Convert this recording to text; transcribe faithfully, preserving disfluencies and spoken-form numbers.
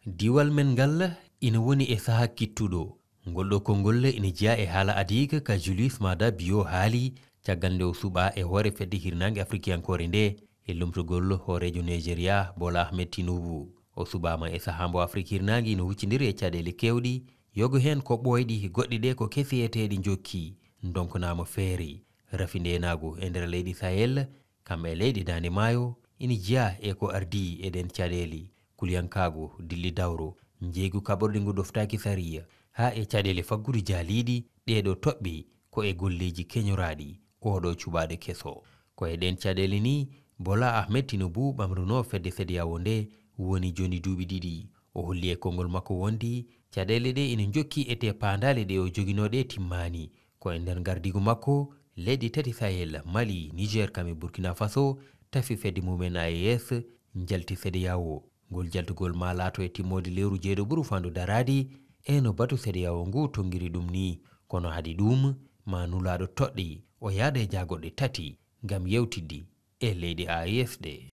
Diwal men ngal ina woni e sahaa kittuɗo. Ngol ɗo konngol ina jeyaa e haala adiik ka Julius Maada Bio haali caggal nde o suɓaa e hoore fedde hirnaange afrikiyankoore nde e lomtugol hooreejo Nigeria Bola Ahmed Tinubu. O suɓaama e sahaa mbo Afrik hirnaange ina huccindiri e caɗeele keewɗi, yogo heen ko ɓooyɗi, goɗɗe ɗe ko keseyeteeɗe njokki, ndonkonaama feere. Rafi ndeenaagu e nder leyɗe Sahel, kam e leyɗe Daande Maayo, ina jeyaa e ko ardii e ɗeen caɗeele. Kuliyankaagu dilli dawro, njeeygu kaɓorɗe ngu ɗoftaaki sariya, haa e caɗeele faggudu jaaliiɗi, ɗee ɗo toɓɓe ko e golleeji keñoraaɗi, oo ɗo cuɓaaɗo keso. Ko e ɗeen caɗeele ni, Bola Ahmed Tinubu ɓamrunoo fedde CEDEAO nde woni jooni duuɓi ɗiɗi. O holli e konngol makko wonde caɗeele ɗe ina njokki e te paandaale ɗe o joginoo ɗe timmaani. Ko e nder ngardiigu makko, leyɗe tati Sahel, Mali, Niger kam e Burkina Faso, tafi fedde mumen A E S, njalti CEDEAO. Ngol jaltugol maa laato e timmoode lewru jeeɗiɓuru faandu daraade, e no batu CEDEAO ngu tonngiri ɗum ni. Kono hade ɗum, maa nulaaɗo toɗɗe, o yaada e jaagoɗɗe tati ngam yeewtidde e leyɗe A E S ɗe.